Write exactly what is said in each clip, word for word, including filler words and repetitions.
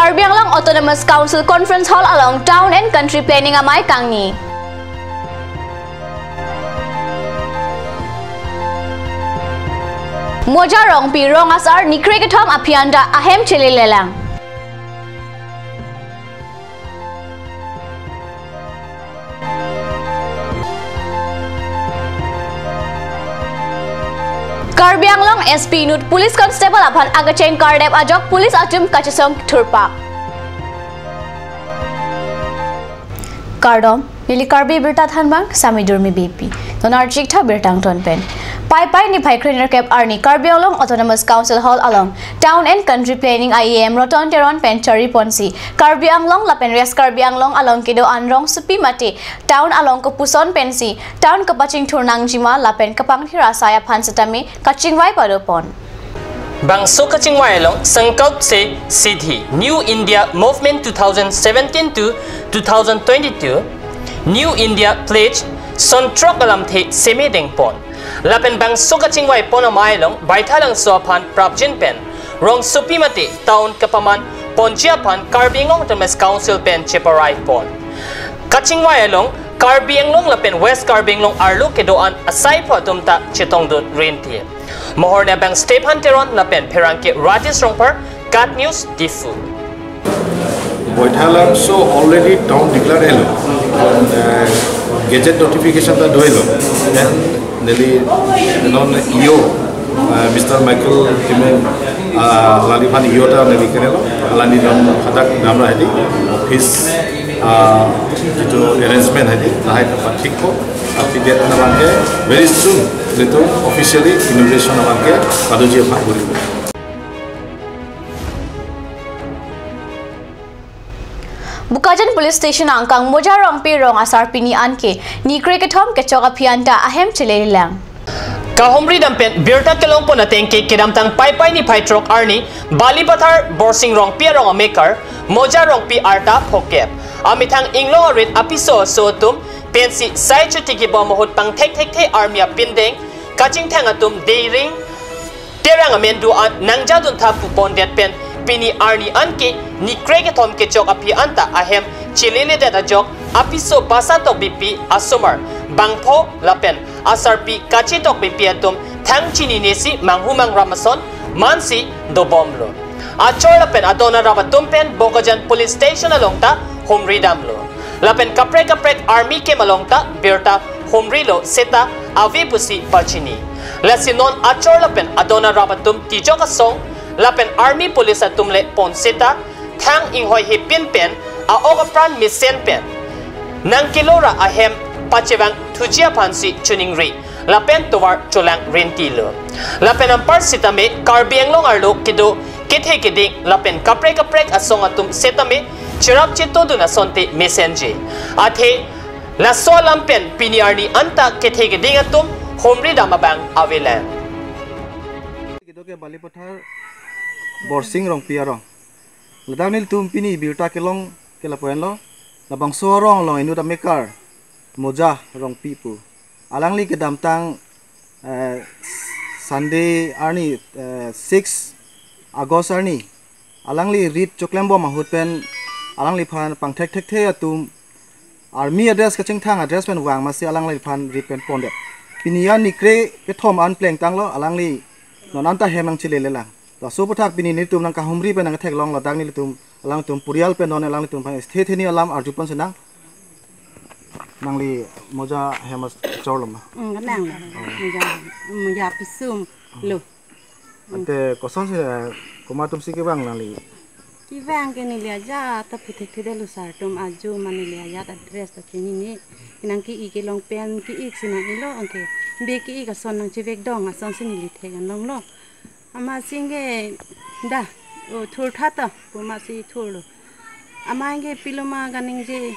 Karbi Anglong Autonomous Council Conference Hall along Town and Country Planning amei kangni. Moja Rongpi rong asar nikre kethom aphi anta ahem chele lelang. Karbi Anglong S P inut police constable aphan akecheng kardep ajok police atum kachesong thurpak. Kardom, neli Karbi Birta thanbang, Sami Durmi Beypi. Non archik tha birta angton pen. Paipai niphai krenerkep arni Karbi Anglong Autonomous Council Hall along Town and Country Planning I A M Roton Teron pen chari ponsi Karbi Anglong lapen West Karbi Anglong along kedo-an rongsopi mate town along kopuson pensi town kapachingthur nangjima lapen kapangthir asai aphan setame kachingvai pado pon. Bangso kachingvai along Sankalp Se Siddhi New India Movement two thousand seventeen to two thousand twenty-two, New India Pledge son throk alamthe semedeng pon. Lapen bangso kachingvai pon amei along Baithalangso aphan prapjin pen rongsopi mate town kapaman ponji aphan Karbi Anglong Autonomous Council pen cheparai pon. Kachingvai along Karbi Anglong lapen West Karbi Anglong arlo kedo-an asai pho atum ta chetongdun rinti. Mohor ne bang Stephen Teron lapen pherangke Rajesh Rongphar, KAT News, Diphu. Baithalangso already town declare helo. And, uh, gazette notification ta do helo. Then neli non E O, uh, Mister Michael Kimen, uh, alangliphan E O ta neli kenelo. Alangli non hadak damra hedi office, uh, jitu arrangement hedi lahai ta pathikpo. Aphi det na bangke very soon nelitum officially inauguration na bangke padoji aphan guribo. Bokajan Police Station angkang Moja Rongpi rong asar pini anke nikre kethom kechok aphi anta ahem chele lelang. Kahumri dam pen birta kelong pon ateng ke kedamtang Paipai niphai throk arni Balipathar Borsing Rongpi arong amekar Moja Rongpi arta phokep amethang inglong arit apiso aso atum pensi sai chuti kibom ahut pangthekthekthe army apindeng kachingthang atum Deiring Terang amen do-an nangjadun tha pu pondet pen pini arni anke nikre kethom kechok aphi anta ahem chileledet ajok apiso Basa Tokbipi asomar bangpho lapen asarpi Kache Tokbipi atum thang chininesi manghu mangram ason mansi dobomlo. Achor lapen adon arap atum pen Bokajan Police Station along ta humri damlo. Lapen kaprek kaprek army camp along ta birta humrilo seta ave pusi pachini. Lasi non achor lapen adon arap atum tijok asong lapen army police atum le pon seta thang inghoi hepin pen a-ok apran mesen pen nangkelora ahem pachevang thuji aphansi choningri lapen tovar cholang rentilo. Lapen anpar sitame Karbi Anglong arlo kedo kethe keding lapen kaprek kaprek asong atum setame cherap chetodun asonte mesenji. Athe laso alam pen pini arni anta kethe keding atum humri dam abang avelang. Kedo ke Balipathar Borsing Rongpi arong. Ladak nelitum pini birta kelong ke lapu-anlo. Labangso arong along inut amekar Moja Rongpi pu. Alangli kedamtang, eh, Sunday arni, eh, six August arni alangli rit choklembom ahut pen alangliphan pangthekthekthe atum army adress kachingthang adress pen vang masi alangliphan rit pen pondet. Pini an nikre kethom an plengtanglo, alangli non anta hem nangchilelelang. Laso aphuthak pini nelitum nangkahumri pen nangtheklong ladak nelitum alangtum purial pen non alanglitum aphan sthe theni alam arju pon senang. Nangli Moja hem achorlo ma? Hmm, kenang lo. Moja, Moja pisum lo. Ante kosonsi, eh, komat atumsi kevang nangli? Kevang ke neli ajat ta puthekthedetlo sar atum ajo ma neli ajat address ta chinine. Nang ke-i kelong pen ke-i si nang-ilo anke. Be ke-i ason nangchevekdong asonsi neli thek-an longlo. Amatsi ke dah, o thur tha to, pu amatsi thurlo. Amat ke pilo ma kaningje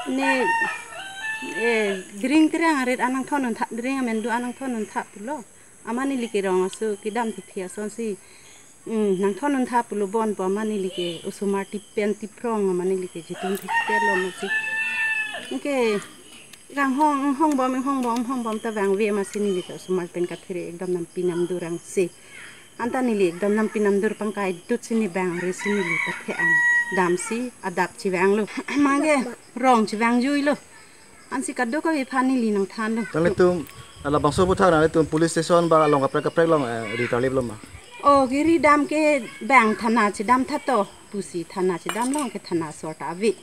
ne, eh, Deiring Terang arit an nangthondun tha, Deiring amen do-an nangthondun tha pulo. Amat neli ke rong aso kedam thekthek asonsi, hmm, nangthondun tha pulo bon pu amat neli ke osomar tipen tiprong amat neli ke jitun thektheklo amatsi. Anke kanghong, hongbom, hongbom, hongbom ta vangve amatsi neli ta osomar pen kathere ekdam nampi namdurang si. Anta neli ekdom nampi namdur pangkai dut si ne bang ri si neli pathe-ang damsi adap chevanglo. Mage rong chevangjuilo. Ansi kadokave aphan neli nangthanlo. Tangli tum, labangso aputhak nanglitum police station ba along kaprek kaprek along, eh, ri tarlip lo ma? O, kiri dam ke bang thana chedam tha to, pusi thana chedam along ke thana asor ta ave.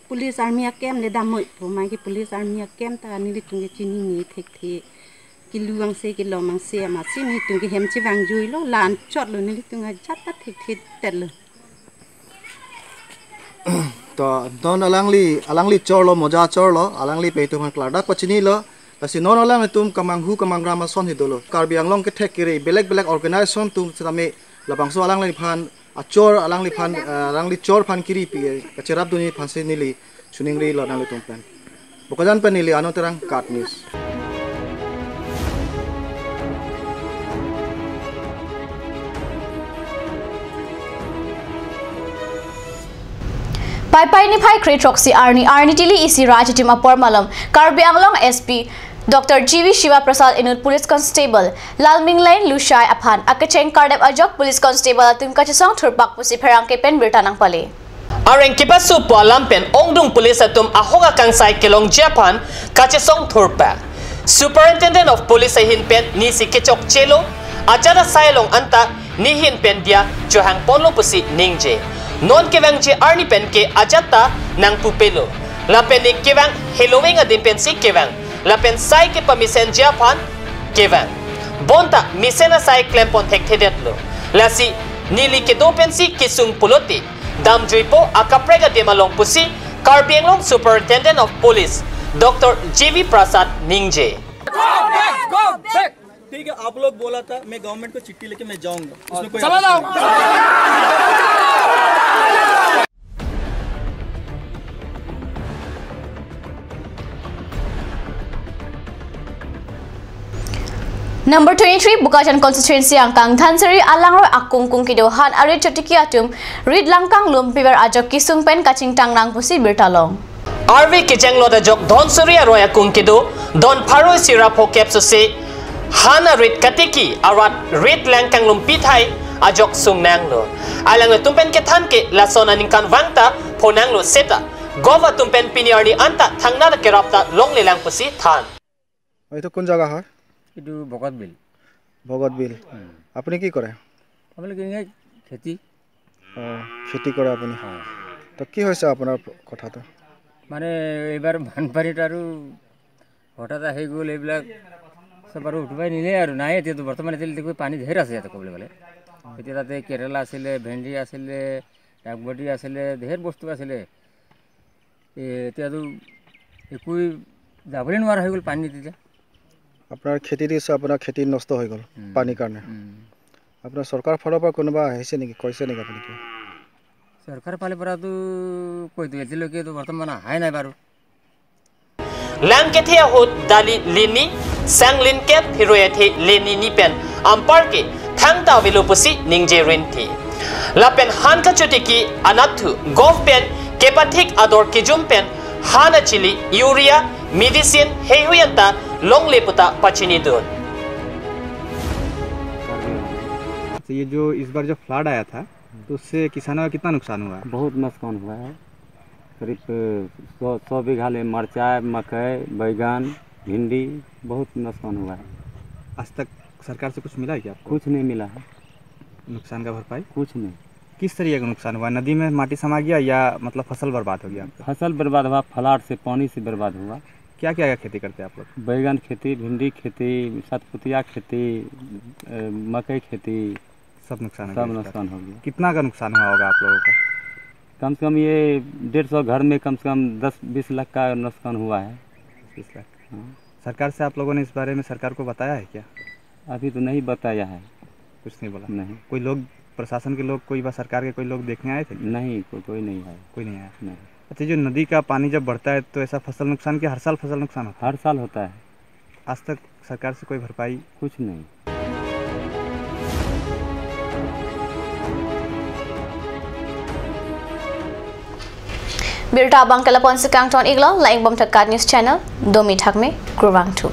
Police army a-camp le dam moi pu, mage police army a-camp ta nelitum ke chinine thekthe. Kelu angse, kelom angse, amatsi nelitum ke hem chevangjuilo, la-an chotlo, nelitum ajat ta thekthe tetlo. To, non alangli, alangli chorlo, moja chorlo, alangli pen itum aphan klardak pachinilo, lasi non alanglitum kemanghu kemangram ason si dolo. Karbi Anglong kethek kere, belek belek organization atum setame labangso alangliphan, achor alangliphan, eh, alangli chor aphan kiri pi, eh, kacherapdunji aphansi neli choningrilo nanglitum pen. Bokajan pen neli Anand Terang, KAT News. Paipai niphai kre throksi arni, arni tili isi ra achitim apor malom Karbi Anglong S P Doctor G V Shiva Prasad inut Police Constable Lalminglai Lushai aphan akecheng kardep ajok Police Constable atum kachesong thurpak pusi pherangke pen birta nangpale. Areng kepasu pu alam pen ongdung police atum ahok akangsai kelongji aphan kachesong thurpak. Superintendent of Police ahin pen nisi kechokchelo, ajat asai along anta nehin pen diya chohangponlo pusi ningje. Non kevangji arni pen ke ajat ta nangpupelo. Lapen ne kevang heloving adim pensi kevang. Lapen sai kepamesenji aphan kevang. Bonta mesen asai klempon thekthedetlo. Lasi neli kedo pensi kesung pulote damjuipo, akaprek adim along pusi Karbi Anglong Superintendent of Police Doctor G V Prasad ningje. Go back! Go back! ठीक है, आप लोग बोला था, मैं गवर्नमेंट को चिट्ठी लेके मैं जाऊंगा। इसमें कोई चला जाओ। Number twenty-three Bokajan constituency angkang Dhansiri alangroi akung kung kedo han arit chotiki atum rit langkang lumpiver ajok kesung pen kachingthang nang pusi birta long. Arve kejang lot ajok Dhansiri aroi akung kedo don pharo isi ra phokep sose han arit katiki arat rit langkang lumpi thai ajok sung nanglo. Alanglitum pen kethan ke lason aningkanvang ta phonanglo seta gov atum pen pini arni anta thangnat akerap ta longle lang pusi than. এইটো কোন জাগা হয়? এইটো ভকতবিল। ভকতবিল। হুম। আপুনি কি কৰে? আপোনালোকে এনেই খেতি। অ, খেতি কৰে আপুনি? হয়। তো কি হৈছে আপোনাৰ কথাটো? মানে এইবাৰ বানপানীত আৰু হঠাৎ আহি গ'ল, এইবিলাক চব আৰু উঠুৱাই নিলে আৰু নাই। এতিয়াতো বৰ্তমান এতিয়ালৈকে পানী ঢেৰ আছে ইয়াতে ক'বলৈ গ'লে। এতিয়া তাতে কেৰেলা আছিলে, ভেন্দি আছিলে, ডাংবডি আছিলে, ঢেৰ বস্তু আছিলে। এ, এতিয়াতো একোৱেই যাবলৈ নোৱাৰা হৈ গ'ল পানীত এতিয়া। আপোনাৰ খেতি দিছে, আপোনাৰ খেতি নষ্ট হৈ গ'ল উম। পানীৰ কাৰণে। উম। আপোনাৰ চৰকাৰৰ ফালৰ পৰা কোনোবা আহিছে নেকি, কৈছে নেকি আপুনি কিবা? চৰকাৰৰ ফালৰ পৰাতো কৈতো এতিয়ালৈকেতো বৰ্তমান অহাই নাই বাৰু। Lang kethe ahut dali lini, sang lin kep hiroi athe lini ni pen ampar ke thangta avelo pusi ningje rinti. Lapen han kachotiki anatthu gov pen kepathik ador kejum pen han achili urea, medicine heihui anta longle puta pachinidun. तो ये जो इस बार जो फ्लड आया था, तो उससे किसानों का कितना नुकसान हुआ है? बहुत नुकसान हुआ है। करीब सौ, सौ बीघा ले मरचाई, मकई, बैगन, भिंडी, बहुत नुकसान हुआ है। आज तक सरकार से कुछ मिला है क्या आपको? कुछ नहीं मिला है। नुकसान का भरपाई? कुछ नहीं। किस तरीके का नुकसान हुआ? नदी में माटी समा गया या मतलब फसल बर्बाद हो गया आपका? फसल बर्बाद हुआ, flood से, पानी से बर्बाद हुआ। क्या क्या खेती करते हैं आप लोग? बैगन खेती, भिंडी खेती, सतपुतिया खेती, ए, मकई खेती। सब नुकसान हो सब गया इस बार? नुकसान हो गया। कितना का नुकसान हुआ होगा आप लोगों का? कम से कम ये डेढ़ सौ घर में कम से कम दस बीस लाख का नुकसान हुआ है। बीस लाख। हाँ। सरकार से आप लोगों ने इस बारे में सरकार को बताया है क्या? अभी तो नहीं बताया है। कुछ नहीं बोला? नहीं। कोई लोग, प्रशासन के लोग, कोई बा सरकार के कोई लोग देखने आए थे क्या? नहीं, को-, कोई नहीं आया। कोई नहीं आया? नहीं। अच्छा, जो नदी का पानी जब बढ़ता है तो ऐसा फसल नुकसान, क्या हर साल फसल नुकसान होता है? हर साल होता है। आज तक सरकार से कोई भरपाई? कुछ नहीं। Birta abang ke lapu-an si kangton-iklo, la-ingbom thak KAT News Channel, domi thakme, kurvangthu.